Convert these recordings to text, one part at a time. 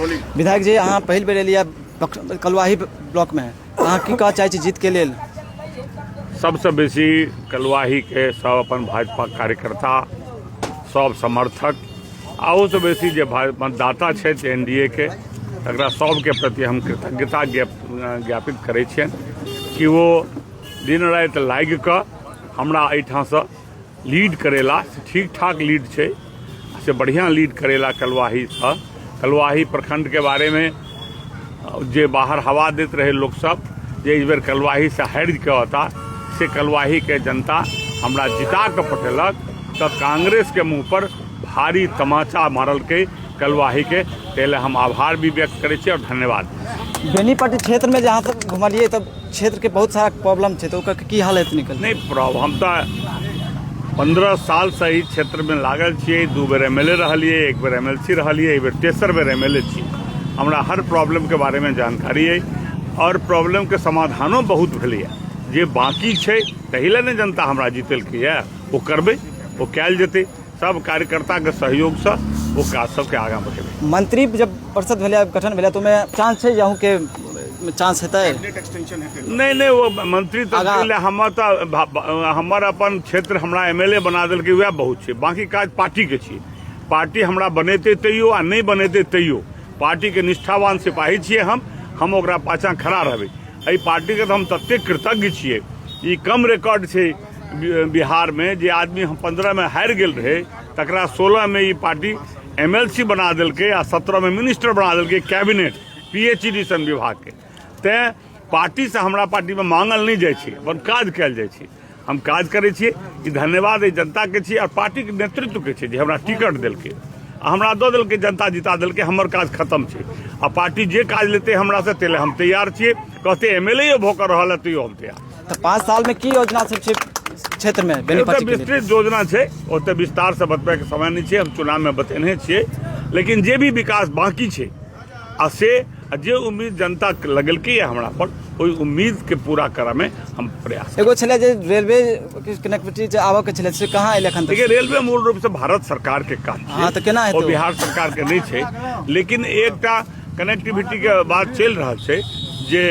विधायक जी, अहाँ पहिल बेर एलियै कलुआही ब्लॉकमे, अहाँ की कहऽ चाहै छी जीतके लेल? सबसँ बेसी कलुआहीके सब अपन भाजपा कार्यकर्ता, सब समर्थक, आ ओहूसँ बेसी जे मतदाता छथि एन डी ए के, तकरा सबके प्रति हम कृतज्ञता ज्ञापित करै छियनि कि ओ दिन राति लागि कऽ हमरा एहिठामसँ लीड करेला। ठीक ठाक लीड छै, से बढ़िआँ लीड करेला कलुआहीसँ। कलुआही प्रखंडके बारेमे जे बाहर हवा दैत रहै लोकसभ जे एहि बेर कलुआहीसँ हारि कऽ अता, से कलुआहीके जनता हमरा जिता कऽ पठेलक, तऽ कांग्रेसके मुँह पर भारी तमाचा मारलकै कलुआहीके। ताहि लए हम आभार भी व्यक्त करै छी आओर धन्यवाद। बेनीपट्टी क्षेत्रमे जे अहाँ सब घुमलियै तऽ क्षेत्रके बहुत सारा प्रॉब्लम छै, तऽ ओकर की हाल हेतै निकल? नहि, प्रॉब्लम हम तऽ 15 सालसँ एहि क्षेत्रमे लागल छियै। 2 बेर एम एल ए रहलियै, 1 बेर एम एल सी रहलियै, एहि बेर तेसर बेर एम एल ए छी। हमरा हर प्रॉब्लमके बारेमे जानकारी अइ आओर प्रॉब्लमके समाधानो बहुत भेलैए। जे बाँकी छै ताहि लए ने जनता हमरा जीतेलकैए, ओ करबै, ओ कयल जेतै। सब कार्यकर्ताके सहयोगसँ ओ काज सबके आगाँ बढ़ेबै। मंत्री जब परिषद भेलै, गठन भेलै, तऽ ओहिमे चांस छै जे अहूँके चांस हेतै? नहि नहि, ओ मंत्री तंत्री लए हमर तऽ हमर अपन क्षेत्र हमरा एम एल ए बना देलकै, वएह बहुत छै। बाँकी काज पार्टीके छियै। पार्टी हमरा बनेतै तैयो आ नहि बनेतै तैयो पार्टीके निष्ठावान सिपाही छियै हम। हम ओकरा पाछाँ खड़ा रहबै। एहि पार्टीके तऽ हम ततेक कृतज्ञ छियै, ई कम रिकॉर्ड छै बिहारमे जे आदमी हम 15मे हारि गेल रहै तकरा 16मे ई पार्टी एम एल सी बना देलकै आ 17मे मिनिस्टर बना देलकै कैबिनेट पी एच डी सन विभागके। तैँ पार्टीसँ हमरा पार्टीमे मांगल नहि जाइ छै, अपन काज कयल जाइ छै। हम काज करै छियै। ई धन्यवाद एहि जनताके छियै आओर पार्टीके नेतृत्वके छै जे हमरा टिकट देलकै आ हमरा दऽ देलकै, जनता जिता देलकै। हमर काज खतम छै आ पार्टी जे काज लेतै हमरासँ ताहि लए हम तैयार छियै। कहतै एम एल ए भऽ कऽ रहल है तैयो हम तैयार। तऽ 5 सालमे की योजना सब छै क्षेत्रमे बेनीपट्टी? विस्तृत योजना छै, ओते विस्तारसँ बतबैके समय नहि छै, हम चुनावमे बतेने छियै। लेकिन जे भी विकास बाँकी छै आ से जे उम्मीद जनता लगेलकै हमरा पर, ओहि उम्मीदके पूरा करऽमे हम प्रयास। एगो छलै जे रेलवे कनेक्टिविटी जे आबऽके छलै, से कहाँ एलै एखन तक? देखिए, रेलवे मूल रूपसँ भारत सरकारके काज छै। तऽ केना हेतै? ओ बिहार सरकारके नहि छै। लेकिन एकटा कनेक्टिविटीके बात चलि रहल छै जे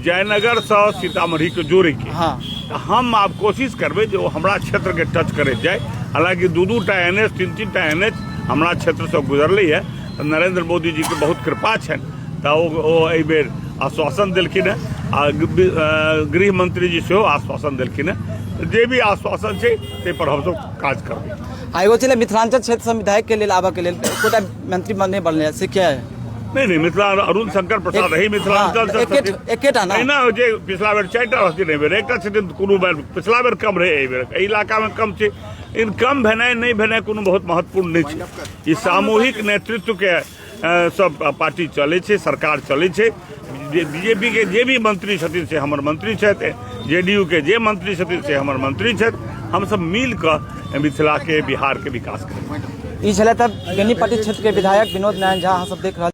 जयनगरसँ सीतामढ़ीके जोड़ैके। तऽ हम आब कोशिश करबै जे ओ हमरा क्षेत्रके टच करैत जाय। हालाँकि 2-2 टा एन एच, 3-3 टा एन एच हमरा क्षेत्रसँ गुजरलैए, तऽ नरेंद्र मोदीजीके बहुत कृपा छनि, तऽ ओ एहिबेर आश्वासन देलखिन हेँ आ गृह मंत्रीजी सेहो आश्वासन देलखिन हेँ। जे भी आश्वासन छै ताहिपर हमसभ काज करबै। आ एगो छलै मिथिलांचल क्षेत्रसँ विधायकके लेल आबऽके लेल एकोटा मंत्री नहि बनलै, से किया? नहि नहि, मिथिला अरुण शंकर प्रसाद एही मिथिलांचल से छथिन। एकेटा ना? एहिना होइ छै, पिछला बेर 4टा रहथिन, एहि बेर एकटा छथिन। कोनो बेर पिछला बेर कम रहै, एहि बेर एहि इलाकामे कम छै। लेकिन कम भेनाइ नहि भेनाइ कोनो बहुत महत्वपूर्ण नहि छै। ई सामूहिक नेतृत्वके सब पार्टी चलै छै, सरकार चलै छै। बीजेपी के जे भी मंत्री छथिन से हमर मंत्री छथि, जे डी यू के जे मंत्री छथिन से हमर मंत्री छथि। हमसब मिल कऽ मिथिला के, बिहार के विकास करबै। ई छलै तब बेनीपट्टी क्षेत्र के विधायक विनोद नारायण झा, अहाँ सब देख रहल।